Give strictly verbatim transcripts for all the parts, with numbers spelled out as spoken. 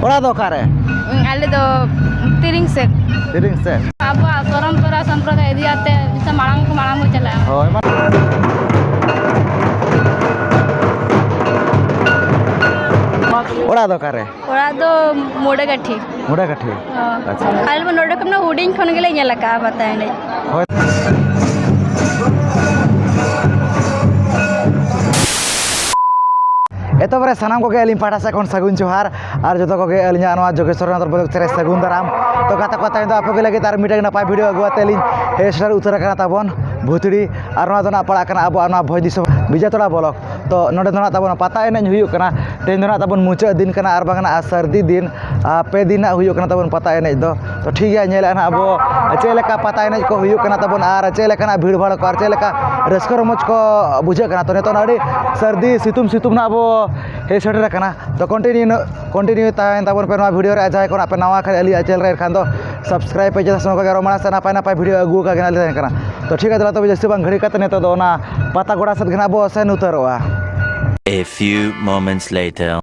ᱚᱲᱟᱜ ᱫᱚ ᱚᱠᱟᱨᱮ? ᱟᱞᱮ ᱫᱚ ᱛᱤᱨᱤᱝ ᱥᱮᱫ᱾ ᱛᱤᱨᱤᱝ ᱥᱮᱫ᱾ ᱟᱵᱚᱣᱟᱜ ᱯᱚᱨᱚᱢᱯᱚᱨᱟ ᱥᱚᱢᱯᱨᱚᱫᱟᱭ ᱤᱫᱤ ᱠᱟᱛᱮ ᱡᱚᱛᱚ ᱢᱟᱲᱟᱝ ᱠᱚ ᱢᱟᱲᱟᱝ ᱠᱚ ᱪᱟᱞᱟᱜᱼᱟ᱾ ᱦᱳᱭ, ᱢᱟ᱾ ᱚᱲᱟᱜ ᱫᱚ ᱚᱠᱟᱨᱮ? ᱚᱲᱟᱜ ᱫᱚ ᱢᱚᱲᱮ ᱠᱟᱹᱴᱷᱤ᱾ ᱢᱚᱲᱮ ᱠᱟᱹᱴᱷᱤ? ᱦᱚᱸ᱾ ᱟᱪᱪᱷᱟ᱾ ᱟᱞᱮ ᱢᱟ ᱱᱚᱰᱮ ᱠᱷᱚᱱ ᱦᱩᱰᱤᱧ ᱠᱷᱚᱱ ᱜᱮᱞᱮ ᱧᱮᱞ ᱟᱠᱟᱫᱼᱟ ᱯᱟᱛᱟ ᱮᱱᱮᱡ᱾ ᱦᱳᱭ᱾ ᱮᱛᱚᱦᱚᱵ ᱨᱮ ᱥᱟᱱᱟᱢ ᱠᱚᱜᱮ ᱟᱹᱞᱤᱧ ᱯᱟᱦᱴᱟ ᱥᱮᱫ ᱠᱷᱚᱱ ᱥᱟᱹᱜᱩᱱ ᱡᱚᱦᱟᱨ, ᱟᱨ ᱡᱚᱛᱚ ᱠᱚᱜᱮ ᱟᱹᱞᱤᱧᱟᱜ ᱱᱚᱣᱟ ᱡᱳᱜᱮᱥᱣᱚᱨ ᱱᱟᱛᱷ ᱵᱞᱚᱜ ᱪᱮᱱᱮᱞ ᱨᱮ ᱥᱟᱹᱜᱩᱱ ᱫᱟᱨᱟᱢ᱾ ᱛᱚ ᱜᱟᱛᱮ ᱠᱚ, ᱛᱮᱦᱮᱧ ᱫᱚ ᱟᱯᱮ ᱠᱚ ᱞᱟᱹᱜᱤᱫ ᱟᱨ ᱢᱤᱫᱴᱟᱝ ᱱᱟᱯᱟᱭ ᱵᱷᱤᱰᱤᱭᱳ ᱟᱹᱜᱩ ᱠᱟᱛᱮ ᱞᱤᱧ ᱦᱮᱡ ᱥᱮᱴᱮᱨ ᱩᱛᱟᱹᱨ ᱟᱠᱟᱱᱟ ᱛᱟᱵᱚᱱ ᱵᱷᱩᱛᱲᱤ, ᱟᱨ ᱱᱚᱣᱟ ᱫᱚ ᱱᱟᱜ ᱯᱟᱲᱟᱜ ᱠᱟᱱᱟ ᱟᱵᱚᱣᱟᱜ ᱱᱚᱣᱟ ᱵᱷᱚᱸᱡᱽ ᱫᱤᱥᱚᱢ ᱵᱤᱡᱟᱛᱚᱲᱟ ᱵᱞᱚᱠ᱾ ᱛᱚ ᱱᱚᱰᱮ ᱫᱚ ᱱᱟᱜ ᱛᱟᱵᱚᱱ ᱯᱟᱛᱟ ᱮᱱᱮᱡ ᱦᱩᱭᱩᱜ ᱠᱟᱱᱟ᱾ ᱛᱮᱦᱮᱧ ᱫᱚ ᱱᱟᱜ ᱛᱟᱵᱚᱱ ᱢᱩᱪᱟᱹᱫ ᱫᱤᱱ ᱠᱟᱱᱟ, ᱟᱨ ᱵᱟᱝ ᱱᱟᱜ ᱥᱟᱹᱨᱫᱤ ᱫᱤᱱ, ᱟᱨ ᱯᱮ ᱫᱤᱱ ᱱᱟᱜ ᱦᱩᱭᱩᱜ ᱠᱟᱱᱟ ᱛᱟᱵᱚᱱ ᱯᱟᱛᱟ ᱮᱱᱮᱡ ᱫᱚ᱾ ᱛᱚ ᱴᱷᱤᱠ ᱜᱮᱭᱟ, ᱧᱮᱞᱮᱫᱼᱟ ᱱᱟᱜ ᱟᱵᱚ ᱪᱮᱫ ᱞᱮᱠᱟ ᱯᱟᱛᱟ ᱮᱱᱮᱡ ᱠᱚ ᱦᱩᱭᱩᱜ ᱠᱟᱱᱟ ᱛᱟᱵᱚᱱ, ᱟᱨ ᱪᱮᱫ ᱞᱮᱠᱟᱱᱟᱜ ᱵᱷᱤᱲ ᱵᱷᱟᱲ ᱠᱚ, ᱟᱨ ᱪᱮᱫ ᱞᱮᱠᱟ ᱨᱟᱹᱥᱠᱟᱹ ᱨᱚᱢᱚᱡᱽ ᱠᱚ ᱵᱩᱡᱷᱟᱹᱜ ᱠᱟᱱᱟ᱾ ᱛᱚ ᱱᱤᱛᱚᱜ ᱟᱹᱰᱤ ᱥᱟᱹᱨᱫᱤ ᱥᱤᱛᱩᱝ ᱥᱤᱛᱩᱝ ᱱᱟᱜ ᱵᱚ ᱦᱮᱡ ᱥᱮᱴᱮᱨ ᱟᱠᱟᱱᱟ᱾ ᱛᱚ continue, continue ᱛᱟᱦᱮᱱ ᱛᱟᱵᱚᱱ ᱯᱮ ᱱᱚᱣᱟ ᱵᱷᱤᱰᱤᱭᱳ ᱨᱮ᱾ ᱟᱨ ᱡᱟᱦᱟᱸᱭ ᱠᱚ ᱱᱟᱜ ᱯᱮ ᱱᱟᱣᱟ ᱠᱷᱟᱱ ᱟᱹᱞᱤᱧᱟᱜ ᱪᱮᱱᱮᱞ ᱨᱮ, ᱮᱱᱠᱷᱟᱱ ᱫᱚ ᱥᱟᱵᱥᱠᱨᱟᱭᱤᱵᱽ ᱯᱮ, ᱪᱮᱫᱟᱜ ᱥᱮ ᱱᱚᱝᱠᱟ ᱜᱮ ᱟᱨᱚ ᱢᱟᱲᱟᱝ ᱥᱮᱫ ᱱᱟᱯᱟᱭ ᱱᱟᱯᱟᱭ ᱵᱷᱤᱰᱤᱭᱳ ᱟᱹᱜᱩ ᱟᱠᱟᱫ ᱜᱮ ᱱᱟᱜ ᱞᱤᱧ ᱛᱟᱦᱮᱱ ᱠᱟᱱᱟ᱾ ᱛᱚ ᱴᱷᱤᱠ ᱜᱮᱭᱟ, ᱪᱚᱞᱚ ᱛᱚᱵᱮ ᱡᱟᱹᱥᱛᱤ ᱵᱟᱝ ᱜᱷᱟᱹᱲᱤ ᱠᱟᱛᱮ ᱱᱤᱛᱚᱜ ᱫᱚ ᱚᱱᱟ ᱯᱟᱛᱟ ᱜᱚᱰᱟ ᱥᱮᱫ ᱜᱮ ᱱᱟᱜ ᱵᱚ ᱥᱮᱱ ᱩᱛᱟᱹᱨᱚᱜᱼᱟ᱾ A few moments later.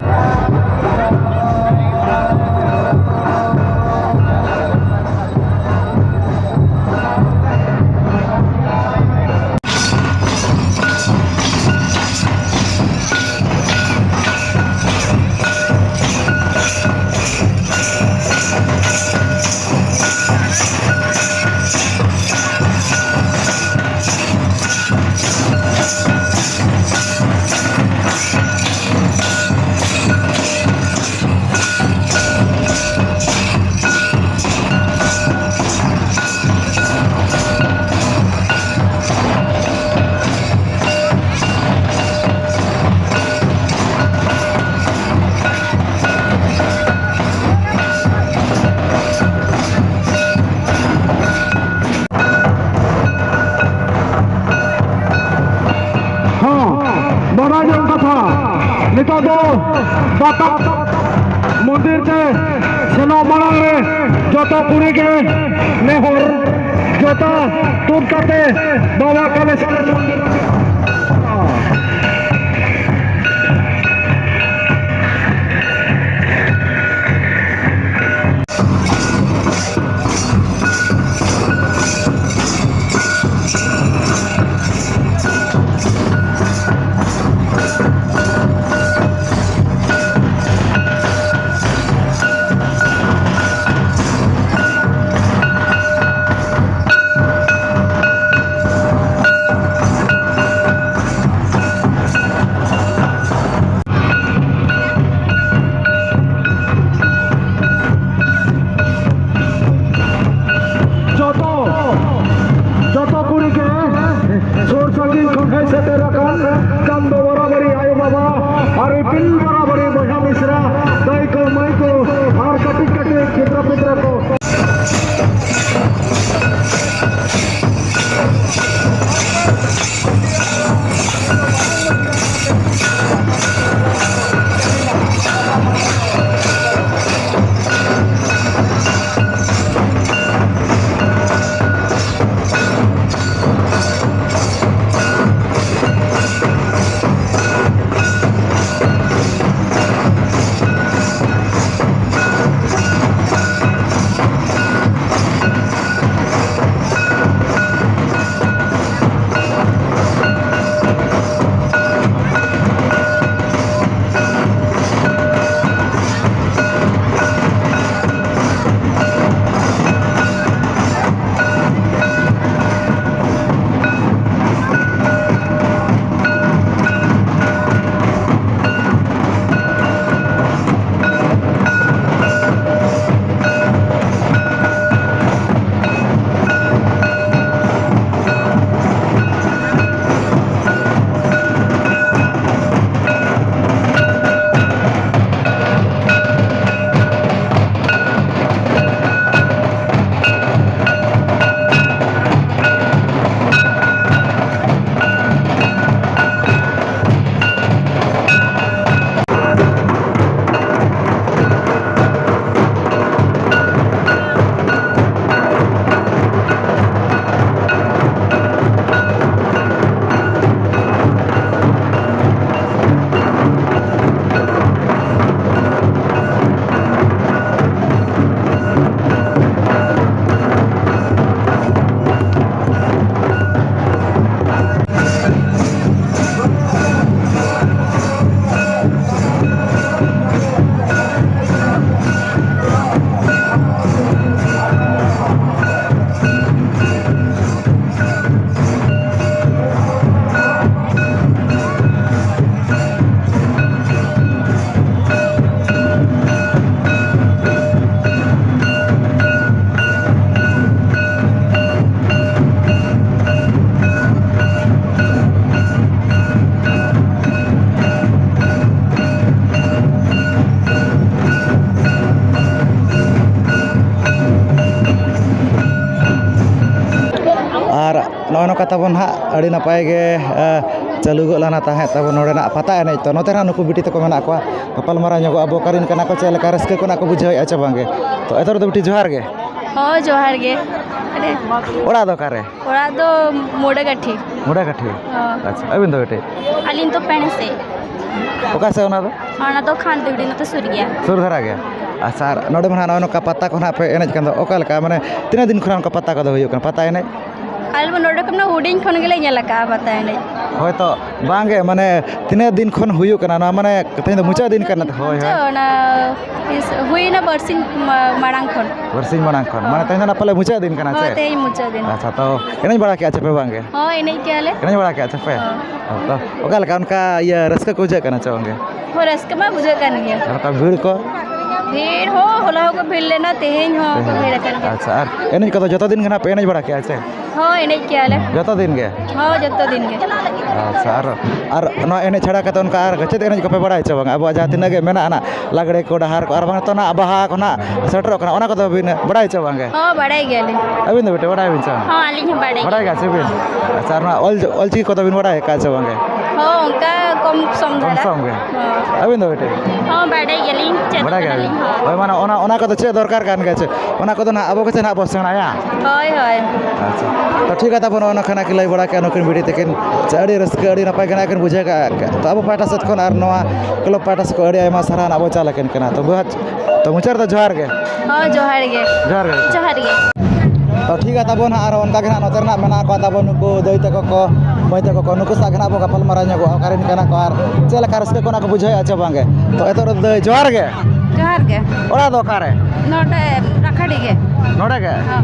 ᱦᱚᱸ, ᱵᱟᱰᱟᱭ ᱡᱚᱝ ᱠᱟᱛᱷᱟ, ᱱᱤᱛᱚᱜ ᱫᱚ ᱵᱟᱛᱟ ᱢᱚᱱᱫᱤᱨ ᱛᱮ ᱥᱮᱱᱚᱜ ᱢᱟᱲᱟᱝ ᱨᱮ ᱡᱚᱛᱚ ᱠᱩᱲᱤ ᱜᱮ ᱱᱮᱦᱚᱨ, ᱡᱚᱛᱟ ᱛᱩᱫ ᱠᱟᱛᱮ ᱵᱟᱵᱟ ᱠᱟᱞᱮᱥᱚᱨ ᱢᱚᱱᱫᱤᱨ᱾ ᱦᱮᱡ ᱥᱮᱴᱮᱨ ᱟᱠᱟᱱ ᱪᱟᱸᱫᱚ ᱵᱟᱨᱟᱵᱟᱨᱤ ᱟᱭᱳ ᱵᱟᱵᱟ ᱟᱨ ᱤᱯᱤᱞ ᱵᱟᱨᱟᱵᱟᱨᱤ ᱵᱚᱭᱦᱟ ᱢᱤᱥᱨᱟ, ᱫᱟᱹᱭ ᱠᱚ, ᱢᱟᱹᱭ ᱠᱚ ᱟᱨ ᱠᱟᱹᱴᱤᱡ ᱠᱟᱹᱴᱤᱡ ᱜᱤᱫᱽᱨᱟᱹ ᱯᱤᱫᱽᱨᱟᱹ ᱠᱚ᱾ ᱛᱟᱵᱚᱱ ᱦᱟᱸᱜ ᱟᱹᱰᱤ ᱱᱟᱯᱟᱭ ᱜᱮ, ᱮ, ᱪᱟᱹᱞᱩ ᱜᱚᱫ ᱞᱮᱱᱟ ᱛᱟᱦᱮᱸᱫ ᱛᱟᱵᱚᱱ ᱱᱚᱰᱮᱱᱟᱜ ᱯᱟᱛᱟ ᱮᱱᱮᱡ᱾ ᱛᱚ, ᱱᱚᱛᱮ ᱨᱮ ᱦᱟᱸᱜ ᱱᱩᱠᱩ ᱵᱤᱴᱤ ᱛᱟᱠᱚ ᱢᱮᱱᱟᱜ ᱠᱚᱣᱟ, ᱜᱟᱯᱟᱞ ᱢᱟᱨᱟᱣ ᱧᱚᱜᱚᱜ ᱟᱵᱚ, ᱚᱠᱟᱨᱮᱱ ᱠᱟᱱᱟ ᱠᱚ, ᱪᱮᱫ ᱞᱮᱠᱟ ᱨᱟᱹᱥᱠᱟᱹ ᱠᱚ ᱱᱟᱜ ᱠᱚ ᱵᱩᱡᱷᱟᱹᱣᱮᱫᱼᱟ ᱪᱮ ᱵᱟᱝᱜᱮ᱾ ᱛᱚ, ᱮᱛᱚᱦᱚᱵ ᱨᱮᱫᱚ ᱵᱤᱴᱤ ᱡᱚᱦᱟᱨ ᱜᱮ᱾ ᱦᱳᱭ, ᱡᱚᱦᱟᱨ ᱜᱮ᱾ ᱚᱲᱟᱜ ᱫᱚ ᱚᱠᱟᱨᱮ? ᱚᱲᱟᱜ ᱫᱚ ᱢᱚᱰᱟᱜᱟᱹᱴᱷᱤ᱾ ᱢᱚᱰᱟᱜᱟᱹᱴᱷᱤ? ᱦᱚᱸ᱾ ᱟᱪᱪᱷᱟ, ᱟᱹᱵᱤᱱ ᱫᱚ ᱵᱤᱴᱤ? ᱟᱹᱞᱤᱧ ᱫᱚ ᱯᱮᱬᱮ ᱥᱮᱫ᱾ ᱚᱠᱟ ᱥᱮᱫ ᱚᱱᱟ ᱫᱚ? ᱚᱱᱟ ᱫᱚ ᱠᱷᱟᱱᱫᱩᱲᱤ, ᱱᱚᱛᱮ ᱥᱩᱨ ᱜᱮᱭᱟ᱾ ᱥᱩᱨ ᱫᱷᱟᱨᱟ ᱜᱮᱭᱟ᱾ ᱟᱪᱪᱷᱟ, ᱟᱨ ᱱᱚᱰᱮ ᱢᱟ ᱱᱟᱜ ᱱᱚᱜᱼᱚᱭ ᱱᱚᱝᱠᱟ ᱯᱟᱛᱟ ᱠᱚ ᱱᱟᱜ ᱯᱮ ᱮᱱᱮᱡ ᱠᱟᱱ ᱫᱚ, ᱚᱠᱟ ᱞᱮᱠᱟ? ᱢᱟᱱᱮ, ᱛᱤᱱᱟᱹᱜ ᱫᱤᱱ ᱠᱷᱚᱱᱟᱜ ᱚᱱᱠᱟ ᱯᱟᱛᱟ ᱠᱚᱫᱚ ᱦᱩᱭᱩᱜ ᱠᱟᱱᱟ, ᱯᱟᱛᱟ ᱮᱱᱮᱡ? ᱟᱞᱮ ᱢᱟ ᱱᱚᱰᱮ ᱠᱷᱚᱱ ᱢᱟ ᱦᱩᱰᱤᱧ ᱠᱷᱚᱱ ᱜᱮᱞᱮ ᱧᱮᱞ ᱟᱠᱟᱫᱼᱟ ᱯᱟᱛᱟ ᱮᱱᱮᱡ᱾ ᱦᱳᱭ ᱛᱚ, ᱵᱟᱝᱜᱮ, ᱢᱟᱱᱮ, ᱛᱤᱱᱟᱹᱜ ᱫᱤᱱ ᱠᱷᱚᱱ ᱦᱩᱭᱩᱜ ᱠᱟᱱᱟ ᱱᱚᱣᱟ? ᱢᱟᱱᱮ, ᱛᱮᱦᱮᱧ ᱫᱚ ᱢᱩᱪᱟᱹᱫ ᱫᱤᱱ ᱠᱟᱱᱟ ᱛᱚ? ᱦᱳᱭ, ᱦᱳᱭ᱾ ᱢᱩᱪᱟᱹᱫ, ᱚᱱᱟ ᱛᱤᱥ ᱦᱩᱭᱱᱟ, ᱵᱟᱨᱥᱤᱧ ᱢᱟ-, ᱢᱟᱲᱟᱝ ᱠᱷᱚᱱ᱾ ᱵᱟᱨᱥᱤᱧ ᱢᱟᱲᱟᱝ ᱠᱷᱚᱱ᱾ ᱦᱳᱭ᱾ ᱢᱟᱱᱮ, ᱛᱮᱦᱮᱧ ᱫᱚ ᱱᱟᱜ ᱯᱟᱞᱮ ᱢᱩᱪᱟᱹᱫ ᱫᱤᱱ ᱠᱟᱱᱟ ᱦᱳᱭ, ᱥᱮ? ᱛᱮᱦᱮᱧ ᱢᱩᱪᱟᱹᱫ ᱫᱤᱱ᱾ ᱟᱪᱪᱷᱟ, ᱛᱚ ᱮᱱᱮᱡ ᱵᱟᱲᱟ ᱠᱮᱜᱼᱟ ᱪᱮ ᱯᱮ ᱵᱟᱝᱜᱮ? ᱦᱳᱭ, ᱮᱱᱮᱡ ᱠᱮᱜᱼᱟ ᱞᱮ᱾ ᱮᱱᱮᱡ ᱵᱟᱲᱟ ᱠᱮᱜᱼᱟ ᱪᱮ ᱯᱮ? ᱦᱳᱭ᱾ ᱦᱳᱭ, ᱛᱚ ᱚᱠᱟ ᱞᱮᱠᱟ ᱚᱱᱠᱟ ᱤᱭᱟᱹ ᱨᱟᱹᱥᱠᱟᱹ ᱠᱚ ᱵᱩᱡᱷᱟᱹᱜ ᱠᱟᱱᱟ ᱪᱮ ᱵᱟᱝᱜᱮ? ᱦᱳᱭ, ᱨᱟᱹᱥᱠᱟᱹ ᱢᱟ ᱵᱩᱡᱷᱟᱹᱜ ᱠᱟᱱ ᱜᱮᱭᱟ᱾ ᱟᱨ ᱚᱱᱠᱟ ᱵᱷᱤᱲ ᱠᱚ? ᱵᱷᱤᱲ ᱦᱚᱸ, ᱦᱚᱞᱟ ᱦᱚᱸᱠᱚ ᱵᱷᱤᱲ ᱞᱮᱱᱟ, ᱛᱮᱦᱮᱧ ᱦᱚᱸ ᱠᱚ ᱵᱷᱤᱲ ᱟᱠᱟᱱ ᱜᱮᱭᱟ᱾ ᱟᱪᱪᱷᱟ, ᱟᱨ ᱮᱱᱮᱡ ᱠᱚᱫᱚ ᱡᱚᱛᱚ ᱫᱤᱱ ᱜᱮ ᱱᱟᱜ ᱯᱮ ᱮᱱᱮᱡ ᱵᱟᱲᱟ ᱠᱮᱜᱼᱟ ᱪᱮ? ᱦᱳᱭ, ᱮᱱᱮᱡ ᱠᱮᱜᱼᱟ ᱞᱮ᱾ ᱡᱚᱛᱚ ᱫᱤᱱ ᱜᱮ? ᱦᱳᱭ, ᱡᱚᱛᱚ ᱫᱤᱱ ᱜᱮ᱾ ᱟᱪᱪᱷᱟ, ᱟᱨ, ᱟᱨ ᱱᱚᱣᱟ ᱮᱱᱮᱡ ᱪᱷᱟᱲᱟ ᱠᱟᱛᱮ ᱚᱱᱠᱟ ᱟᱨ ᱪᱮᱫ ᱮᱱᱮᱡ ᱠᱚᱯᱮ ᱵᱟᱲᱟᱭᱟ ᱪᱮ ᱵᱟᱝ? ᱟᱵᱚᱣᱟᱜ ᱡᱟᱦᱟᱸ ᱛᱤᱱᱟᱹᱜ ᱜᱮ ᱢᱮᱱᱟᱜᱼᱟ ᱱᱟᱜ, ᱞᱟᱜᱽᱲᱮ ᱠᱚ, ᱰᱟᱦᱟᱨ ᱠᱚ, ᱟᱨ ᱵᱟᱝ ᱱᱤᱛᱚᱜ ᱱᱟᱜ ᱵᱟᱦᱟ ᱠᱚ ᱱᱟᱜ ᱥᱮᱴᱮᱨᱚᱜ ᱠᱟᱱᱟ, ᱚᱱᱟ ᱠᱚᱫᱚ ᱵᱤᱱ ᱵᱟᱲᱟᱭᱟ ᱪᱮ ᱵᱟᱝᱜᱮ? ᱦᱚᱸ, ᱵᱟᱲᱟᱭ ᱜᱮᱭᱟᱞᱤᱧ᱾ ᱟᱹᱵᱤᱱ ᱫᱚ ᱵᱤᱴᱤ ᱵᱟᱲᱟᱭ ᱟᱹᱵᱤᱱ ᱪᱮ ᱵᱟᱝ? ᱦᱚᱸ, ᱟᱹᱞᱤᱧ ᱦᱚᱸ ᱵᱟᱲᱟᱭ ᱵᱟᱲᱟᱭ ᱜᱮᱭᱟ᱾ ᱜᱮᱭᱟ ᱪᱮ ᱵᱤᱱ? ᱟᱪᱪᱷᱟ, ᱟᱨ ᱱᱚᱣᱟ ᱚᱞ, ᱚᱞᱪᱤᱠᱤ ᱠᱚᱫᱚ ᱵᱤᱱ ᱵᱟᱲᱟᱭ ᱟᱠᱟᱫ ᱪᱮ ᱵᱟᱝᱜᱮ? ᱦᱚᱸ, ᱚᱱᱠᱟ ᱠᱚᱢ ᱥᱚᱢ ᱠᱚᱢ ᱫᱷᱟᱨᱟ᱾ ᱥᱚᱢ ᱜᱮ? ᱦᱚᱸ᱾ ᱟᱹᱵᱤᱱ ᱫᱚ ᱵᱤᱴᱤ? ᱦᱚᱸ, ᱵᱟᱲᱟᱭ ᱜᱮᱭᱟᱞᱤᱧ, ᱪᱮᱫ ᱵᱟᱲᱟᱭ ᱜᱮᱭᱟ ᱠᱟᱱᱟᱞᱤᱧ, ᱵᱤᱱ? ᱦᱚᱸ᱾ ᱦᱳᱭ, ᱢᱟᱱᱮ ᱚᱱᱟ, ᱚᱱᱟ ᱠᱚᱫᱚ ᱪᱮᱫ ᱫᱚᱨᱠᱟᱨ ᱠᱟᱱ ᱜᱮᱭᱟ ᱪᱮ? ᱚᱱᱟ ᱠᱚᱫᱚ ᱱᱟᱜ ᱟᱵᱚ ᱜᱮᱥᱮ ᱱᱟᱜ ᱵᱚ ᱥᱮᱬᱟᱭᱟ᱾ ᱦᱳᱭ, ᱦᱳᱭ᱾ ᱟᱪᱪᱷᱟ, ᱛᱚ ᱴᱷᱤᱠ ᱜᱮᱭᱟ, ᱛᱟᱵᱚᱱ ᱚᱱᱟ ᱠᱷᱟᱱᱟᱜ ᱠᱤᱱ ᱞᱟᱹᱭ ᱵᱟᱲᱟ ᱠᱮᱜᱼᱟ ᱱᱩᱠᱤᱱ ᱵᱤᱴᱤ ᱛᱟᱹᱠᱤᱱ, ᱥᱮ ᱟᱹᱰᱤ ᱨᱟᱹᱥᱠᱟᱹ, ᱟᱹᱰᱤ ᱱᱟᱯᱟᱭ ᱜᱮ ᱱᱟᱜ ᱠᱤᱱ ᱵᱩᱡᱷᱟᱹᱣ ᱠᱟᱜᱼᱟ᱾ ᱛᱚ ᱟᱵᱚ ᱯᱟᱦᱴᱟ ᱥᱮᱫ ᱠᱷᱚᱱ ᱟᱨ ᱱᱚᱣᱟ ᱠᱞᱟᱵᱽ ᱯᱟᱦᱴᱟ ᱥᱮᱫ ᱠᱷᱚᱱ ᱟᱹᱰᱤ ᱟᱭᱢᱟ ᱥᱟᱨᱦᱟᱣ ᱱᱟᱜ ᱵᱚ ᱪᱟᱞ ᱟᱹᱠᱤᱱ ᱠᱟᱱᱟ᱾ ᱛᱚ ᱵᱚᱭᱦᱟ, ᱛᱚ ᱢᱩᱪᱟᱹᱫ ᱨᱮᱫᱚ ᱡᱚᱦᱟᱨ ᱜᱮ᱾ ᱦᱳᱭ, ᱡᱚᱦᱟᱨ ᱜᱮ᱾ ᱡᱚᱦᱟᱨ ᱜᱮ᱾ ᱡᱚᱦᱟᱨ ᱜᱮ᱾ ᱛᱚ ᱴᱷᱤᱠ ᱜᱮᱭᱟ ᱛᱟᱵᱚᱱ ᱦᱟᱸᱜ, ᱟᱨ ᱚᱱᱠᱟ ᱜᱮ ᱦᱟᱸᱜ ᱱᱚᱛᱮ ᱨᱮᱱᱟᱜ ᱢᱮᱱᱟᱜ ᱠᱚᱣᱟ ᱛᱟᱵᱚᱱ ᱱᱩᱠᱩ ᱫᱟᱹᱭ ᱛᱟᱠᱚ ᱠᱚ, ᱢᱟᱹᱭ ᱛᱟᱠᱚ ᱠᱚ, ᱱᱩᱠᱩ ᱥᱟᱶ ᱜᱮ ᱦᱟᱸᱜ ᱵᱚ ᱜᱟᱯᱟᱞ ᱢᱟᱨᱟᱣ ᱧᱚᱜᱚᱜᱼᱟ, ᱚᱠᱟᱨᱮᱱ ᱠᱟᱱᱟ ᱠᱚ ᱟᱨ ᱪᱮᱫ ᱞᱮᱠᱟ ᱨᱟᱹᱥᱠᱟᱹ ᱠᱚ ᱚᱱᱟ ᱠᱚ ᱵᱩᱡᱷᱟᱹᱣᱮᱫᱼᱟ ᱪᱮ ᱵᱟᱝᱜᱮ᱾ ᱛᱚ ᱮᱛᱚᱦᱚᱵ ᱨᱮᱫᱚ ᱫᱟᱹᱭ ᱡᱚᱦᱟᱨ ᱜᱮ᱾ ᱡᱚᱦᱟᱨ ᱜᱮ᱾ ᱚᱲᱟᱜ ᱫᱚ ᱚᱠᱟᱨᱮ? ᱱᱚᱰᱮ ᱨᱟᱠᱷᱟᱰᱤ ᱜᱮ᱾ ᱱᱚᱰᱮ ᱜᱮ? ᱦᱚᱸ᱾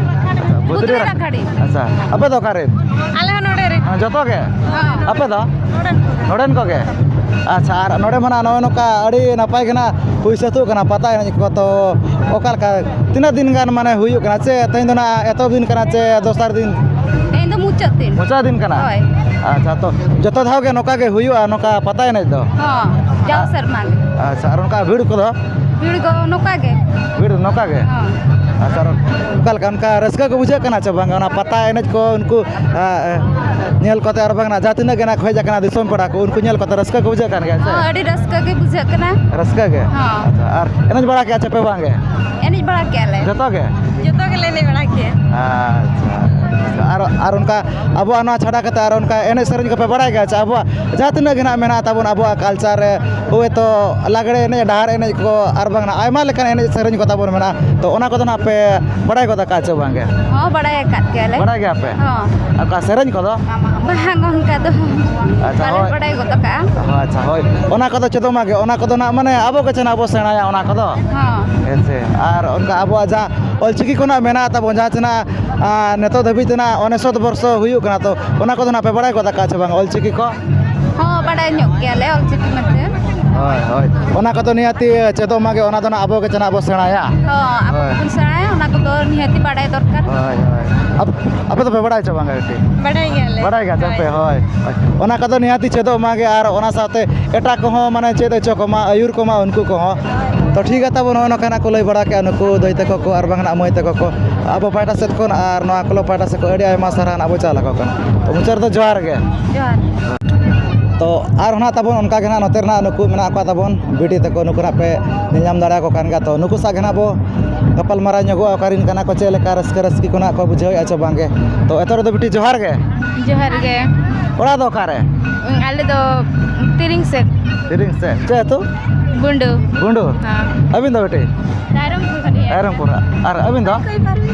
ᱵᱷᱩᱛᱲᱤ ᱵᱷᱩᱛᱲᱤ ᱨᱟ-, ᱨᱟᱠᱷᱟᱰᱤ᱾ ᱟᱪᱪᱷᱟ, ᱟᱯᱮ ᱫᱚ ᱚᱠᱟᱨᱮ? ᱟᱞᱮ ᱦᱚᱸ ᱱᱚᱰᱮ ᱨᱮ᱾ ᱦᱮᱸ, ᱡᱚᱛᱚ ᱜᱮ? ᱦᱚᱸ᱾ ᱟᱯᱮ ᱫᱚ? ᱱᱚᱰᱮᱱ ᱠᱚ᱾ ᱱᱚᱰᱮᱱ ᱠᱚᱜᱮ? ᱟᱪᱪᱷᱟ, ᱟᱨ ᱱᱚᱰᱮ ᱢᱟ ᱱᱟᱜ ᱱᱚᱜᱼᱚᱭ ᱱᱚᱝᱠᱟ ᱟᱹᱰᱤ ᱱᱟᱯᱟᱭ ᱜᱮ ᱱᱟᱜ ᱦᱩᱭ ᱥᱟᱹᱛᱚᱜ ᱠᱟᱱᱟ ᱯᱟᱛᱟ ᱮᱱᱮᱡ ᱠᱚ, ᱛᱚ ᱚᱠᱟ ᱞᱮᱠᱟ, ᱛᱤᱱᱟᱹᱜ ᱫᱤᱱ ᱜᱟᱱ ᱢᱟᱱᱮ ᱦᱩᱭᱩᱜ ᱠᱟᱱᱟ, ᱪᱮ ᱛᱮᱦᱮᱧ ᱫᱚ ᱱᱟᱜ ᱮᱛᱚᱦᱚᱵ ᱫᱤᱱ ᱠᱟᱱᱟ ᱪᱮ ᱫᱚᱥᱟᱨ ᱫᱤᱱ? ᱛᱮᱦᱮᱧ ᱫᱚ ᱢᱩᱪᱟᱹᱫ ᱫᱤᱱ᱾ ᱢᱩᱪᱟᱹᱫ ᱫᱤᱱ ᱠᱟᱱᱟ? ᱦᱳᱭ᱾ ᱟᱪᱪᱷᱟ, ᱛᱚ ᱡᱚᱛᱚ ᱫᱷᱟᱣ ᱜᱮ ᱱᱚᱝᱠᱟ ᱜᱮ ᱦᱩᱭᱩᱜᱼᱟ, ᱱᱚᱝᱠᱟ ᱯᱟᱛᱟ ᱮᱱᱮᱡ ᱫᱚ? ᱦᱚᱸ, ᱡᱟᱣ ᱥᱮᱨᱢᱟ ᱜᱮ᱾ ᱟᱪᱪᱷᱟ, ᱟᱨ ᱚᱱᱠᱟ ᱵᱷᱤᱲ ᱠᱚᱫᱚ? ᱵᱷᱤᱲ ᱫᱚ ᱱᱚᱝᱠᱟ ᱜᱮ᱾ ᱵᱷᱤᱲ ᱱᱚᱝᱠᱟ ᱜᱮ? ᱦᱚᱸ᱾ ᱟᱪᱪᱷᱟ, ᱟᱨ ᱚᱠᱟ ᱞᱮᱠᱟ, ᱚᱱᱠᱟ ᱨᱟᱹᱥᱠᱟᱹ ᱠᱚ ᱵᱩᱡᱷᱟᱹᱜ ᱠᱟᱱᱟ ᱪᱮ ᱵᱟᱝ ᱚᱱᱟ ᱯᱟᱛᱟ ᱮᱱᱮᱡ ᱠᱚ? ᱩᱱᱠᱩ, ᱟ, ᱧᱮᱞ ᱠᱚᱛᱮ, ᱟᱨ ᱵᱟᱝ ᱡᱟᱦᱟᱸ ᱛᱤᱱᱟᱹᱜ ᱜᱮ ᱱᱟᱜ ᱠᱚ ᱦᱮᱡ ᱟᱠᱟᱱᱟ ᱫᱤᱥᱚᱢ ᱯᱮᱲᱟ ᱠᱚ, ᱩᱱᱠᱩ ᱧᱮᱞ ᱠᱚᱛᱮ ᱨᱟᱹᱥᱠᱟᱹ ᱠᱚ ᱵᱩᱡᱷᱟᱹᱜ ᱠᱟᱱ ᱜᱮᱭᱟ ᱥᱮ? ᱦᱚᱸ, ᱟᱹᱰᱤ ᱨᱟᱹᱥᱠᱟᱹ ᱜᱮ ᱵᱩᱡᱷᱟᱹᱜ ᱠᱟᱱᱟ᱾ ᱨᱟᱹᱥᱠᱟᱹ ᱜᱮ? ᱦᱚᱸ᱾ ᱟᱪᱪᱷᱟ, ᱟᱨ ᱮᱱᱮᱡ ᱵᱟᱲᱟ ᱠᱮᱜᱼᱟ ᱪᱮ ᱯᱮ ᱵᱟᱝ ᱜᱮ? ᱮᱱᱮᱡ ᱵᱟᱲᱟ ᱠᱮᱜᱼᱟ ᱞᱮ᱾ ᱡᱚᱛᱚ ᱜᱮ? ᱡᱚᱛᱚ ᱜᱮᱞᱮ ᱮᱱᱮᱡ ᱵᱟᱲᱟ ᱠᱮᱜᱼᱟ᱾ ᱟᱪᱪᱷᱟ, ᱟᱨ, ᱟᱨ ᱚᱱᱠᱟ ᱟᱵᱚᱣᱟᱜ ᱱᱚᱣᱟ ᱪᱷᱟᱰᱟ ᱠᱟᱛᱮ ᱟᱨ ᱚᱱᱠᱟ ᱮᱱᱮᱡ ᱥᱮᱨᱮᱧ ᱠᱚᱯᱮ ᱵᱟᱲᱟᱭ ᱜᱮᱭᱟ ᱪᱮ? ᱟᱵᱚᱣᱟᱜ ᱡᱟᱦᱟᱸ ᱛᱤᱱᱟᱹᱜ ᱜᱮ ᱱᱟᱜ ᱢᱮᱱᱟᱜ ᱛᱟᱵᱚᱱ ᱟᱵᱚᱣᱟᱜ culture ᱨᱮ, ᱦᱳᱭᱛᱳ ᱞᱟᱜᱽᱲᱮ ᱮᱱᱮᱡ, ᱰᱟᱦᱟᱨ ᱮᱱᱮᱡ ᱠᱚ, ᱟᱨ ᱵᱟᱝ ᱟᱭᱢᱟ ᱞᱮᱠᱟᱱ ᱮᱱᱮᱡ ᱥᱮᱨᱮᱧ ᱠᱚ ᱛᱟᱵᱚᱱ ᱢᱮᱱᱟᱜᱼᱟ, ᱛᱚ ᱚᱱᱟ ᱠᱚᱫᱚ ᱱᱟᱜ ᱯᱮ ᱵᱟᱲᱟᱭ ᱜᱚᱫ ᱟᱠᱟᱫᱼᱟ ᱪᱮ ᱵᱟᱝ ᱜᱮ? ᱦᱚᱸ, ᱵᱟᱲᱟᱭ ᱟᱠᱟᱫ ᱜᱮᱭᱟᱞᱮ᱾ ᱵᱟᱲᱟᱭ ᱜᱮᱭᱟᱯᱮ? ᱦᱚᱸ᱾ ᱚᱠᱟ ᱥᱮᱨᱮᱧ ᱠᱚᱫᱚ? ᱵᱟᱝ, ᱚᱱᱠᱟ ᱫᱚ ᱟᱪᱪᱷᱟ, ᱵᱟᱞᱮ ᱦᱳᱭ᱾ ᱵᱟᱲᱟᱭ ᱜᱚᱫ ᱟᱠᱟᱫᱼᱟ᱾ ᱦᱳᱭ, ᱟᱪᱪᱷᱟ, ᱦᱳᱭ, ᱚᱱᱟ ᱠᱚᱫᱚ ᱪᱮᱫᱚᱜ ᱢᱟᱜᱮ, ᱚᱱᱟ ᱠᱚᱫᱚ ᱱᱟᱜ ᱢᱟᱱᱮ ᱟᱵᱚ ᱜᱮ ᱪᱮ ᱱᱟᱜ ᱵᱚ ᱥᱮᱬᱟᱭᱟ ᱚᱱᱟ ᱠᱚᱫᱚ᱾ ᱦᱚᱸ᱾ ᱦᱮᱸ ᱥᱮ? ᱟᱨ ᱚᱱᱠᱟ ᱟᱵᱚᱣᱟᱜ ᱡᱟᱦᱟᱸ ᱚᱞᱪᱤᱠᱤ ᱠᱷᱚᱱᱟᱜ ᱢᱮᱱᱟᱜ ᱛᱟᱵᱚᱱ, ᱡᱟᱦᱟᱸ ᱪᱮ ᱱᱟᱜ, ᱟᱨ ᱱᱤᱛᱚᱜ ᱫᱷᱟᱹᱵᱤᱡ ᱛᱮ ᱱᱟᱜ ᱚᱱᱮᱥᱚᱛ ᱵᱚᱨᱥᱚ ᱦᱩᱭᱩᱜ ᱠᱟᱱᱟ, ᱛᱚ ᱚᱱᱟ ᱠᱚᱫᱚ ᱱᱟᱜ ᱯᱮ ᱵᱟᱲᱟᱭ ᱜᱚᱫ ᱟᱠᱟᱫᱼᱟ ᱪᱮ ᱵᱟᱝ ᱚᱞᱪᱤᱠᱤ ᱠᱚ? ᱦᱚᱸ, ᱵᱟᱲᱟᱭ ᱧᱚᱜ ᱜᱮᱭᱟᱞᱮ ᱚᱞᱪᱤᱠᱤ ᱢᱮᱱᱛᱮ᱾ ᱦᱳᱭ, ᱦᱳᱭ, ᱚᱱᱟ ᱠᱚᱫᱚ ᱱᱤᱦᱟᱹᱛᱤ ᱪᱮᱫᱚᱜ ᱢᱟᱜᱮ, ᱚᱱᱟ ᱫᱚ ᱱᱟᱜ ᱟᱵᱚ ᱜᱮ ᱪᱮ ᱱᱟᱜ ᱵᱚ ᱥᱮᱬᱟᱭᱟ᱾ ᱦᱚᱸ, ᱟᱵᱚ ᱦᱳᱭ᱾ ᱵᱚᱱ ᱥᱮᱬᱟᱭᱟ, ᱚᱱᱟ ᱠᱚᱫᱚ ᱱᱤᱦᱟᱹᱛᱤ ᱵᱟᱲᱟᱭ ᱫᱚᱨᱠᱟᱨ᱾ ᱦᱳᱭ, ᱦᱳᱭ᱾ ᱟᱯ-, ᱟᱯᱮ ᱫᱚᱯᱮ ᱵᱟᱲᱟᱭᱟ ᱪᱮ ᱵᱟᱝᱟ ᱠᱟᱹᱴᱤᱡ? ᱵᱟᱲᱟᱭ ᱜᱮᱭᱟᱞᱮ᱾ ᱵᱟᱲᱟᱭ ᱜᱮᱭᱟ ᱪᱮ ᱦᱳᱭ᱾ ᱯᱮ? ᱦᱳᱭ, ᱦᱳᱭ᱾ ᱚᱱᱟ ᱠᱚᱫᱚ ᱱᱤᱦᱟᱹᱛᱤ ᱪᱮᱫᱚᱜ ᱢᱟᱜᱮ, ᱟᱨ ᱚᱱᱟ ᱥᱟᱶᱛᱮ ᱮᱴᱟᱜ ᱠᱚᱦᱚᱸ ᱢᱟᱱᱮ ᱪᱮᱫ ᱦᱚᱪᱚ ᱠᱚᱢᱟ, ᱟᱹᱭᱩᱨ ᱠᱚᱢᱟ ᱩᱱᱠᱩ ᱠᱚᱦᱚᱸ᱾ ᱛᱚ ᱴᱷᱤᱠ ᱜᱮᱭᱟ ᱛᱟᱵᱚ, ᱱᱚᱜᱼᱚᱭ ᱱᱚᱝᱠᱟ ᱱᱟᱜ ᱠᱚ ᱞᱟᱹᱭ ᱵᱟᱲᱟ ᱠᱮᱜᱼᱟ ᱱᱩᱠᱩ ᱫᱟᱹᱭ ᱛᱟᱠᱚ ᱠᱚ ᱟᱨ ᱵᱟᱝ ᱱᱟᱜ ᱢᱟᱹᱭ ᱛᱟᱠᱚ ᱠᱚ, ᱟᱵᱚ ᱯᱟᱦᱴᱟ ᱥᱮᱫ ᱠᱷᱚᱱ ᱟᱨ ᱱᱚᱣᱟ ᱠᱞᱟᱵᱽ ᱯᱟᱦᱴᱟ ᱥᱮᱫ ᱠᱷᱚᱱ ᱟᱹᱰᱤ ᱟᱭᱢᱟ ᱥᱟᱨᱦᱟᱣ ᱱᱟᱜ ᱵᱚ ᱪᱟᱞ ᱟᱠᱚ ᱠᱟᱱᱟ᱾ ᱛᱚ ᱢᱩᱪᱟᱹᱫ ᱨᱮᱫᱚ ᱡᱚᱦᱟᱨ ᱜᱮ᱾ ᱡᱚᱦᱟᱨ᱾ ᱛᱚ ᱟᱨ ᱦᱚᱸ ᱱᱟᱜ ᱛᱟᱵᱚᱱ ᱚᱱᱠᱟ ᱜᱮ ᱱᱟᱜ ᱱᱚᱛᱮ ᱨᱮᱱᱟᱜ ᱱᱩᱠᱩ ᱢᱮᱱᱟᱜ ᱠᱚᱣᱟ ᱛᱟᱵᱚᱱ ᱵᱤᱴᱤ ᱛᱟᱠᱚ, ᱱᱩᱠᱩ ᱱᱟᱜ ᱯᱮ ᱧᱮᱞ ᱧᱟᱢ ᱫᱟᱲᱮᱭᱟᱠᱚ ᱠᱟᱱ ᱜᱮᱭᱟ᱾ ᱛᱚ ᱱᱩᱠᱩ ᱥᱟᱶ ᱜᱮ ᱱᱟᱜ ᱵᱚ ᱜᱟᱯᱟᱞ ᱢᱟᱨᱟᱣ ᱧᱚᱜᱚᱜᱼᱟ, ᱚᱠᱟᱨᱮᱱ ᱠᱟᱱᱟ ᱠᱚ, ᱪᱮᱫ ᱞᱮᱠᱟ ᱨᱟᱹᱥᱠᱟᱹ ᱨᱟᱹᱥᱠᱤ ᱠᱚ ᱱᱟᱜ ᱠᱚ ᱵᱩᱡᱷᱟᱹᱣᱮᱫᱼᱟ ᱪᱮ ᱵᱟᱝᱜᱮ᱾ ᱛᱚ ᱮᱛᱚᱦᱚᱵ ᱨᱮᱫᱚ ᱵᱤᱴᱤ ᱡᱚᱦᱟᱨ ᱜᱮ᱾ ᱡᱚᱦᱟᱨ ᱜᱮ᱾ ᱚᱲᱟᱜ ᱫᱚ ᱚᱠᱟᱨᱮ? ᱟᱞᱮ ᱫᱚ ᱛᱤᱨᱤᱝ ᱥᱮᱫ᱾ ᱛᱤᱨᱤᱝ ᱥᱮᱫ᱾ ᱪᱮᱫ ᱟᱹᱛᱩ? ᱜᱩᱸᱰᱩ᱾ ᱜᱩᱸᱰᱩ? ᱦᱮᱸ᱾ ᱟᱹᱵᱤᱱ ᱫᱚ ᱵᱤᱴᱤ? ᱨᱟᱭᱨᱚᱝᱯᱩᱨ ᱠᱷᱚᱱ ᱜᱮ᱾ ᱨᱟᱭᱨᱚᱝᱯᱩᱨ᱾ ᱟᱨ ᱟᱹᱵᱤᱱ ᱫᱚ?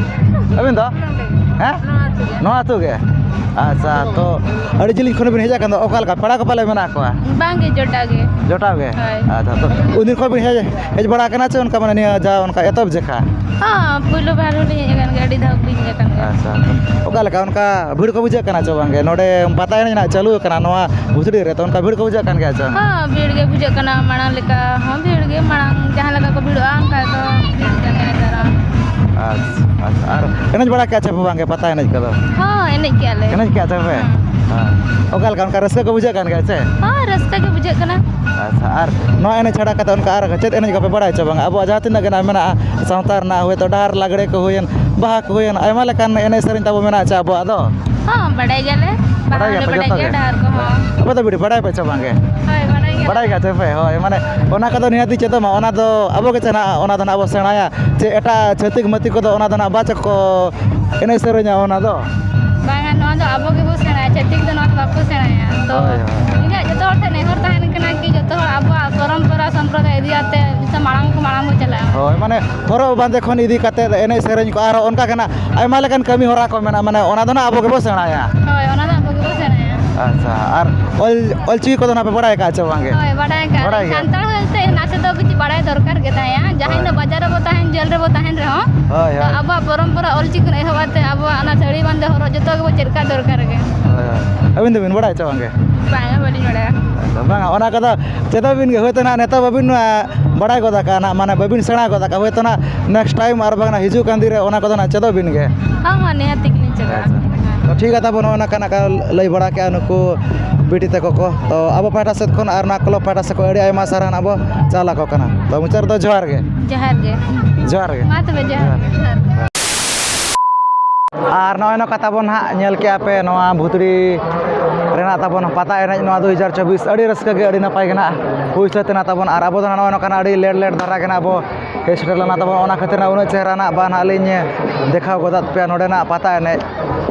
ᱟᱹᱵᱤᱱ ᱫᱚ? ᱱᱚᱰᱮ᱾ ᱦᱮᱸ? ᱱᱚᱣᱟ ᱟᱹᱛᱩ ᱜᱮ᱾ ᱱᱚᱣᱟ ᱟᱹᱛᱩ ᱜᱮ? ᱟᱪᱪᱷᱟ, ᱛᱚ ᱟᱹᱰᱤ ᱡᱤᱞᱤᱧ ᱠᱷᱚᱱ ᱵᱤᱱ ᱦᱮᱡ ᱟᱠᱟᱱ ᱫᱚ, ᱚᱠᱟ ᱞᱮᱠᱟ ᱯᱮᱲᱟ ᱠᱚ ᱯᱟᱞᱮ ᱢᱮᱱᱟᱜ ᱠᱚᱣᱟ? ᱵᱟᱝᱜᱮ, ᱡᱚᱴᱟᱣ ᱜᱮ᱾ ᱡᱚᱴᱟᱣ ᱜᱮ? ᱦᱳᱭ᱾ ᱟᱪᱪᱷᱟ, ᱛᱚ ᱩᱱ ᱫᱤᱱ ᱠᱷᱚᱱ ᱵᱤᱱ ᱦᱮᱡ, ᱦᱮᱡ ᱵᱟᱲᱟ ᱟᱠᱟᱱᱟ ᱪᱮ ᱚᱱᱠᱟ ᱢᱟᱱᱮ ᱱᱤᱭᱟᱹ ᱡᱟ ᱚᱱᱠᱟ ᱮᱛᱚᱦᱚᱵ ᱡᱮᱠᱷᱟ? ᱦᱚᱸ, ᱯᱩᱭᱞᱩ ᱵᱟᱨ ᱦᱚᱸᱞᱤᱧ ᱦᱮᱡ ᱟᱠᱟᱱ ᱜᱮᱭᱟ, ᱟᱹᱰᱤ ᱫᱷᱟᱣ ᱜᱮᱞᱤᱧ ᱦᱮᱡ ᱟᱠᱟᱱ ᱜᱮᱭᱟ᱾ ᱟᱪᱪᱷᱟ, ᱚᱠᱟ ᱞᱮᱠᱟ ᱚᱱᱠᱟ ᱵᱷᱤᱲ ᱠᱚ ᱵᱩᱡᱷᱟᱹᱜ ᱠᱟᱱᱟ ᱪᱮ ᱵᱟᱝᱜᱮ? ᱱᱚᱰᱮ ᱯᱟᱛᱟ ᱮᱱᱮᱡ ᱱᱟᱜ ᱪᱟᱹᱞᱩ ᱟᱠᱟᱱᱟ ᱱᱚᱣᱟ ᱵᱷᱩᱥᱲᱤ ᱨᱮ, ᱛᱚ ᱚᱱᱠᱟ ᱵᱷᱤᱲ ᱠᱚ ᱵᱩᱡᱷᱟᱹᱜ ᱠᱟᱱ ᱜᱮᱭᱟ ᱪᱮ? ᱦᱚᱸ, ᱵᱷᱤᱲ ᱜᱮ ᱵᱩᱡᱷᱟᱹᱜ ᱠᱟᱱᱟ, ᱢᱟᱲᱟᱝ ᱞᱮᱠᱟ ᱦᱚᱸ ᱵᱷᱤᱲ ᱜᱮ, ᱢᱟᱲᱟᱝ ᱡᱟᱦᱟᱸ ᱞᱮᱠᱟ ᱠᱚ ᱵᱷᱤᱲᱚᱜᱼᱟ ᱚᱱᱠᱟ ᱜᱮᱠᱚ ᱵᱷᱤᱲ ᱠᱟᱱᱟ ᱱᱮᱛᱟᱨ ᱦᱚᱸ᱾ ᱟᱪᱪᱷᱟ, ᱟᱪᱪᱷᱟ, ᱟᱨ ᱮᱱᱮᱡ ᱵᱟᱲᱟ ᱠᱮᱜᱼᱟ ᱪᱮ ᱯᱮ ᱵᱟᱝᱜᱮ ᱯᱟᱛᱟ ᱮᱱᱮᱡ ᱠᱚᱫᱚ? ᱦᱚᱸ, ᱮᱱᱮᱡ ᱠᱮᱜᱼᱟ ᱞᱮ᱾ ᱮᱱᱮᱡ ᱠᱮᱜᱼᱟ ᱪᱮ ᱯᱮ? ᱦᱮᱸ᱾ ᱦᱮᱸ᱾ ᱚᱠᱟ ᱞᱮᱠᱟ, ᱚᱱᱠᱟ ᱨᱟᱹᱥᱠᱟᱹ ᱠᱚ ᱵᱩᱡᱷᱟᱹᱜ ᱠᱟᱱ ᱜᱮᱭᱟ ᱥᱮ? ᱦᱳᱭ, ᱨᱟᱹᱥᱠᱟᱹ ᱜᱮ ᱵᱩᱡᱷᱟᱹᱜ ᱠᱟᱱᱟ᱾ ᱟᱪᱪᱷᱟ, ᱟᱨ ᱱᱚᱣᱟ ᱮᱱᱮᱡ ᱪᱷᱟᱲᱟ ᱠᱟᱛᱮ ᱚᱱᱠᱟ ᱟᱨ ᱪᱮᱫ ᱮᱱᱮᱡ ᱠᱚᱯᱮ ᱵᱟᱲᱟᱭᱟ ᱪᱮ ᱵᱟᱝᱟ? ᱟᱵᱚᱣᱟᱜ ᱡᱟᱦᱟᱸ ᱛᱤᱱᱟᱹᱜ ᱜᱮ ᱱᱟᱜ ᱢᱮᱱᱟᱜᱼᱟ, ᱥᱟᱶᱛᱟ ᱨᱮᱱᱟᱜ, ᱦᱳᱭᱛᱳ ᱰᱟᱦᱟᱨ ᱞᱟᱜᱽᱲᱮ ᱠᱚ ᱦᱩᱭᱮᱱ, ᱵᱟᱦᱟ ᱠᱚ ᱦᱩᱭᱮᱱ, ᱟᱭᱢᱟ ᱞᱮᱠᱟᱱ ᱮᱱᱮᱡ ᱥᱮᱨᱮᱧ ᱛᱟᱵᱚ ᱢᱮᱱᱟᱜᱼᱟ ᱪᱮ ᱟᱵᱚᱣᱟᱜ ᱫᱚ? ᱦᱚᱸ, ᱵᱟᱰᱟᱭ ᱜᱮᱭᱟᱞᱮ᱾ ᱵᱟᱦᱟ ᱵᱟᱰᱟᱭ ᱦᱚᱸᱞᱮ ᱜᱮᱭᱟᱯᱮ ᱵᱟᱰᱟᱭ ᱡᱚᱛᱚ ᱜᱮᱭᱟ, ᱜᱮ? ᱰᱟᱦᱟᱨ ᱠᱚᱦᱚᱸ᱾ ᱟᱯᱮ ᱫᱚ ᱵᱤᱴᱤ ᱵᱟᱰᱟᱭ ᱯᱮ ᱪᱮ ᱵᱟᱝᱜᱮ? ᱦᱳᱭ, ᱵᱟᱰᱟᱭ ᱜᱮᱭᱟᱞᱮ᱾ ᱵᱟᱰᱟᱭ ᱜᱮᱭᱟ ᱪᱮ ᱯᱮ? ᱦᱳᱭ, ᱢᱟᱱᱮ ᱚᱱᱟ ᱠᱚᱫᱚ ᱱᱤᱦᱟᱹᱛᱤ ᱪᱮᱫᱚᱜ ᱢᱟ, ᱚᱱᱟ ᱫᱚ ᱟᱵᱚ ᱜᱮ ᱪᱮ ᱱᱟᱜ, ᱚᱱᱟ ᱫᱚ ᱱᱟᱜ ᱟᱵᱚ ᱥᱮᱬᱟᱭᱟ᱾ ᱪᱮ ᱮᱴᱟᱜ ᱪᱷᱟᱹᱛᱤᱠ ᱢᱟᱹᱛᱤᱠ ᱠᱚᱫᱚ ᱚᱱᱟ ᱫᱚ ᱱᱟᱜ ᱵᱟᱪᱚ ᱠᱚ ᱮᱱᱮᱡ ᱥᱮᱨᱮᱧᱟ ᱚᱱᱟ ᱫᱚ? ᱵᱟᱝᱟ, ᱱᱚᱣᱟ ᱫᱚ ᱟᱵᱚ ᱜᱮᱵᱚ ᱥᱮᱬᱟᱭᱟ, ᱪᱷᱟᱹᱛᱤᱠ ᱫᱚ ᱱᱚᱣᱟ ᱫᱚ ᱵᱟᱠᱚ ᱥᱮᱬᱟᱭᱟ᱾ ᱛᱚ, ᱦᱳᱭ, ᱦᱳᱭ᱾ ᱤᱧᱟᱹᱜ ᱡᱚᱛᱚ ᱦᱚᱲ ᱴᱷᱮᱱ ᱱᱮᱦᱚᱨ ᱛᱟᱦᱮᱱ ᱠᱟᱱᱟ ᱠᱤ ᱡᱚᱛᱚ ᱦᱚᱲ ᱟᱵᱚᱣᱟᱜ ᱯᱚᱨᱚᱢᱯᱚᱨᱟ ᱥᱚᱢᱯᱨᱚᱫᱟᱭ ᱤᱫᱤ ᱠᱟᱛᱮ ᱡᱚᱛᱚ ᱢᱟᱲᱟᱝ ᱠᱚ ᱢᱟᱲᱟᱝ ᱵᱚ ᱪᱟᱞᱟᱜᱼᱟ᱾ ᱦᱳᱭ, ᱢᱟᱱᱮ ᱦᱚᱨᱚᱜ ᱵᱟᱸᱫᱮ ᱠᱷᱚᱱ ᱤᱫᱤ ᱠᱟᱛᱮ ᱮᱱᱮᱡ ᱥᱮᱨᱮᱧ ᱠᱚ ᱟᱨᱦᱚᱸ ᱚᱱᱠᱟ ᱜᱮ ᱱᱟᱜ ᱟᱭᱢᱟ ᱞᱮᱠᱟᱱ ᱠᱟᱹᱢᱤ ᱦᱚᱨᱟ ᱠᱚ ᱢᱮᱱᱟᱜᱼᱟ, ᱢᱟᱱᱮ ᱚᱱᱟ ᱫᱚ ᱱᱟᱜ ᱟᱵᱚ ᱜᱮᱵᱚ ᱥᱮᱬᱟᱭᱟ᱾ ᱦᱳᱭ, ᱚᱱᱟ ᱫᱚ ᱟᱵᱚ ᱜᱮᱵᱚ ᱥᱮᱬᱟᱭᱟ᱾ ᱟᱪᱪᱷᱟ, ᱟᱨ ᱚᱞ, ᱚᱞ ᱪᱤᱠᱤ ᱠᱚᱫᱚ ᱱᱟᱜ ᱯᱮ ᱵᱟᱲᱟᱭ ᱟᱠᱟᱫᱼᱟ ᱪᱮ ᱵᱟᱝᱜᱮ? ᱦᱳᱭ, ᱵᱟᱰᱟᱭ ᱟᱠᱟᱫ ᱵᱟᱰᱟᱭ ᱞᱤᱧ᱾ ᱜᱮᱭᱟ᱾ ᱥᱟᱱᱛᱟᱲ ᱦᱩᱭᱛᱮ ᱱᱟᱥᱮ ᱫᱚ ᱠᱤᱪᱷᱩ ᱵᱟᱲᱟᱭ ᱫᱚᱨᱠᱟᱨ ᱜᱮ ᱛᱟᱦᱮᱸᱭᱟ, ᱡᱟᱦᱟᱸᱭ ᱦᱳᱭ᱾ ᱫᱚ ᱵᱟᱡᱟᱨ ᱨᱮᱵᱚ ᱛᱟᱦᱮᱱ, ᱡᱮᱞ ᱨᱮᱵᱚ ᱛᱟᱦᱮᱱ ᱨᱮᱦᱚᱸ, ᱦᱳᱭ, ᱛᱚ ᱦᱳᱭ᱾ ᱟᱵᱚᱣᱟᱜ ᱯᱚᱨᱚᱢᱯᱚᱨᱟ ᱚᱞ ᱪᱤᱠᱤ ᱠᱷᱚᱱ ᱮᱦᱚᱵ ᱠᱟᱛᱮ ᱟᱵᱚᱣᱟᱜ ᱚᱱᱟ ᱥᱟᱹᱲᱤ ᱵᱟᱸᱫᱮ ᱦᱚᱨᱚᱜ ᱡᱚᱛᱚ ᱜᱮᱵᱚ ᱪᱮᱫ ᱠᱟᱜ ᱫᱚᱨᱠᱟᱨ ᱜᱮ᱾ ᱦᱳᱭ, ᱦᱳᱭ᱾ ᱟᱹᱵᱤᱱ ᱫᱚᱵᱤᱱ ᱵᱟᱲᱟᱭᱟ ᱪᱮ ᱵᱟᱝᱜᱮ? ᱵᱟᱝᱟ, ᱵᱟᱹᱞᱤᱧ ᱵᱟᱲᱟᱭᱟ᱾ ᱵᱟᱝᱟ, ᱚᱱᱟ ᱠᱚᱫᱚ ᱪᱮᱫᱚᱜ ᱵᱤᱱ ᱜᱮ, ᱦᱳᱭᱛᱳ ᱱᱟᱜ ᱱᱤᱛᱚᱜ ᱵᱟᱹᱵᱤᱱ, ᱟ, ᱵᱟᱲᱟᱭ ᱜᱚᱫ ᱟᱠᱟᱫᱼᱟ ᱱᱟᱜ, ᱢᱟᱱᱮ ᱵᱟᱹᱵᱤᱱ ᱥᱮᱬᱟ ᱜᱚᱫ ᱟᱠᱟᱫᱼᱟ, ᱦᱳᱭᱛᱳ ᱱᱟᱜ next time ᱟᱨ ᱵᱟᱝ ᱦᱤᱡᱩᱜ ᱠᱟᱱ ᱫᱤᱱ ᱨᱮ ᱚᱱᱟ ᱠᱚᱫᱚ ᱱᱟᱜ ᱪᱮᱫᱚᱜ ᱵᱤᱱ ᱜᱮ᱾ ᱦᱚᱸ, ᱦᱚᱸ, ᱱᱤᱦᱟᱹᱛ ᱜᱮᱞᱤᱧ ᱪᱮᱫᱚᱜᱼᱟ᱾ ᱟᱪᱪᱷᱟ᱾ ᱛᱚ ᱴᱷᱤᱠ ᱜᱮᱭᱟ ᱛᱟᱵᱚᱱ, ᱱᱚᱜᱼᱚᱭ ᱱᱚᱝᱠᱟ ᱱᱟᱜ ᱞᱟᱹᱭ ᱵᱟᱲᱟ ᱠᱮᱜᱼᱟ ᱱᱩᱠᱩ ᱵᱤᱴᱤ ᱛᱟᱠᱚ ᱠᱚ᱾ ᱛᱚ ᱟᱵᱚ ᱯᱟᱦᱴᱟ ᱥᱮᱫ ᱠᱷᱚᱱ ᱟᱨ ᱱᱚᱣᱟ ᱠᱞᱟᱵᱽ ᱯᱟᱦᱴᱟ ᱥᱮᱫ ᱠᱷᱚᱱ ᱟᱹᱰᱤ ᱟᱭᱢᱟ ᱥᱟᱨᱦᱟᱣ ᱱᱟᱜ ᱵᱚ ᱪᱟᱞ ᱟᱠᱚ ᱠᱟᱱᱟ᱾ ᱛᱚ ᱢᱩᱪᱟᱹᱫ ᱨᱮᱫᱚ ᱡᱚᱦᱟᱨ ᱜᱮ᱾ ᱡᱚᱦᱟᱨ ᱜᱮ᱾ ᱡᱚᱦᱟᱨ ᱜᱮ᱾ ᱢᱟ ᱛᱚᱵᱮ ᱡᱚᱦᱟᱨ ᱜᱮ᱾ ᱡᱚᱦᱟᱨ ᱜᱮ᱾ ᱟᱨ ᱱᱚᱜᱼᱚᱭ ᱱᱚᱝᱠᱟ ᱛᱟᱵᱚᱱ ᱦᱟᱸᱜ ᱧᱮᱞ ᱠᱮᱜᱼᱟ ᱯᱮ, ᱱᱚᱣᱟ ᱵᱷᱩᱛᱲᱤ ᱨᱮᱱᱟᱜ ᱛᱟᱵᱚᱱ ᱯᱟᱛᱟ ᱮᱱᱮᱡ, ᱱᱚᱣᱟ ᱫᱩ ᱦᱟᱡᱟᱨ ᱪᱚᱵᱵᱤᱥ ᱟᱹᱰᱤ ᱨᱟᱹᱥᱠᱟᱹ ᱜᱮ, ᱟᱹᱰᱤ ᱱᱟᱯᱟᱭ ᱜᱮ ᱱᱟᱜ ᱦᱩᱭ ᱥᱟᱹᱛ ᱮᱱᱟ ᱛᱟᱵᱚᱱ᱾ ᱟᱨ ᱟᱵᱚ ᱫᱚ ᱱᱚᱜᱼᱚᱭ ᱱᱚᱝᱠᱟᱱᱟᱜ ᱟᱹᱰᱤ ᱞᱮᱴ ᱞᱮᱴ ᱫᱷᱟᱨᱟ ᱜᱮ ᱱᱟᱜ ᱵᱚ ᱦᱮᱡ ᱥᱮᱴᱮᱨ ᱞᱮᱱᱟ ᱛᱟᱵᱚᱱ, ᱚᱱᱟ ᱠᱷᱟᱹᱛᱤᱨ ᱱᱟᱜ ᱩᱱᱟᱹᱜ ᱪᱮᱦᱨᱟ ᱱᱟᱜ ᱵᱟᱝ ᱱᱟᱜ ᱞᱤᱧ ᱫᱮᱠᱷᱟᱣ ᱜᱚᱫᱟᱫ ᱯᱮᱭᱟ ᱱᱚᱰᱮᱱᱟᱜ ᱯᱟᱛᱟ ᱮᱱᱮᱡ᱾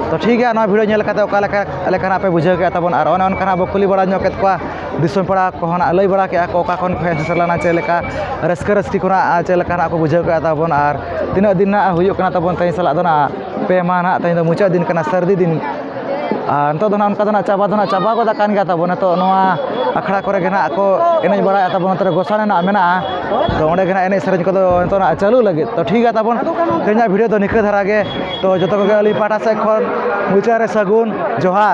ᱛᱚ ᱴᱷᱤᱠ ᱜᱮᱭᱟ, ᱱᱚᱣᱟ ᱵᱷᱤᱰᱤᱭᱳ ᱧᱮᱞ ᱠᱟᱛᱮ ᱚᱠᱟ ᱞᱮᱠᱟ, ᱞᱮᱠᱟᱱᱟᱜ ᱯᱮ ᱵᱩᱡᱷᱟᱹᱣ ᱠᱮᱜᱼᱟ ᱛᱟᱵᱚᱱ, ᱟᱨ ᱚᱱᱮ ᱚᱱᱠᱟᱱᱟᱜ ᱵᱚ ᱠᱩᱞᱤ ᱵᱟᱲᱟ ᱧᱚᱜ ᱠᱮᱫ ᱠᱚᱣᱟ ᱫᱤᱥᱚᱢ ᱯᱮᱲᱟ ᱠᱚᱦᱚᱸ ᱱᱟᱜ ᱞᱟᱹᱭ ᱵᱟᱲᱟ ᱠᱮᱜᱼᱟ ᱠᱚ ᱚᱠᱟ ᱠᱷᱚᱱ ᱠᱚ ᱦᱮᱡ ᱥᱮᱴᱮᱨ ᱞᱮᱱᱟ, ᱪᱮᱫ ᱞᱮᱠᱟ ᱨᱟᱹᱥᱠᱟᱹ ᱨᱟᱹᱥᱠᱤ ᱠᱚ ᱱᱟᱜ ᱪᱮᱫ ᱞᱮᱠᱟ ᱱᱟᱜ ᱠᱚ ᱵᱩᱡᱷᱟᱹᱣ ᱠᱮᱜᱼᱟ ᱛᱟᱵᱚᱱ, ᱟᱨ ᱛᱤᱱᱟᱹᱜ ᱫᱤᱱ ᱱᱟᱜ ᱦᱩᱭᱩᱜ ᱠᱟᱱᱟ ᱛᱟᱵᱚᱱ ᱛᱮᱦᱮᱧ ᱥᱟᱞᱟᱜ ᱫᱚ ᱱᱟᱜ ᱯᱮ ᱢᱟᱦᱟ ᱱᱟᱜ, ᱛᱮᱦᱮᱧ ᱫᱚ ᱢᱩᱪᱟᱹᱫ ᱫᱤᱱ ᱠᱟᱱᱟ, ᱥᱟᱹᱨᱫᱤ ᱫᱤᱱ᱾ ᱟᱨ ᱱᱤᱛᱚᱜ ᱫᱚ ᱱᱟᱜ ᱚᱱᱠᱟ ᱫᱚ ᱱᱟᱜ ᱪᱟᱵᱟ ᱫᱚ ᱱᱟᱜ ᱪᱟᱵᱟ ᱜᱚᱫ ᱟᱠᱟᱱ ᱜᱮᱭᱟ ᱛᱟᱵᱚᱱ᱾ ᱱᱤᱛᱚᱜ ᱱᱚᱣᱟ ᱟᱠᱷᱲᱟ ᱠᱚᱨᱮ ᱜᱮ ᱱᱟᱜ ᱠᱚ ᱮᱱᱮᱡ ᱵᱟᱲᱟᱭᱟ ᱛᱟᱵᱚᱱ, ᱱᱚᱛᱮ ᱨᱮ ᱜᱚᱥᱟᱬᱮ ᱱᱟᱜ ᱢᱮᱱᱟᱜᱼᱟ, ᱛᱚ ᱚᱸᱰᱮ ᱜᱮ ᱱᱟᱜ ᱮᱱᱮᱡ ᱥᱮᱨᱮᱧ ᱠᱚᱫᱚ ᱱᱤᱛᱚᱜ ᱱᱟᱜ ᱪᱟᱹᱞᱩ ᱞᱟᱹᱜᱤᱫ᱾ ᱛᱚ ᱴᱷᱤᱠ ᱜᱮᱭᱟ ᱛᱟᱵᱚᱱ, ᱛᱮᱦᱮᱧᱟᱜ ᱵᱷᱤᱰᱤᱭᱳ ᱫᱚ ᱱᱤᱝᱠᱟᱹ ᱫᱷᱟᱨᱟ ᱜᱮ᱾ ᱛᱚ ᱡᱚᱛᱚ ᱠᱚᱜᱮ ᱟᱹᱞᱤᱧ ᱯᱟᱦᱴᱟ ᱥᱮᱫ ᱠᱷᱚᱱ ᱢᱩᱪᱟᱹᱫ ᱨᱮ ᱥᱟᱹᱜᱩᱱ ᱡᱚᱦᱟᱨ᱾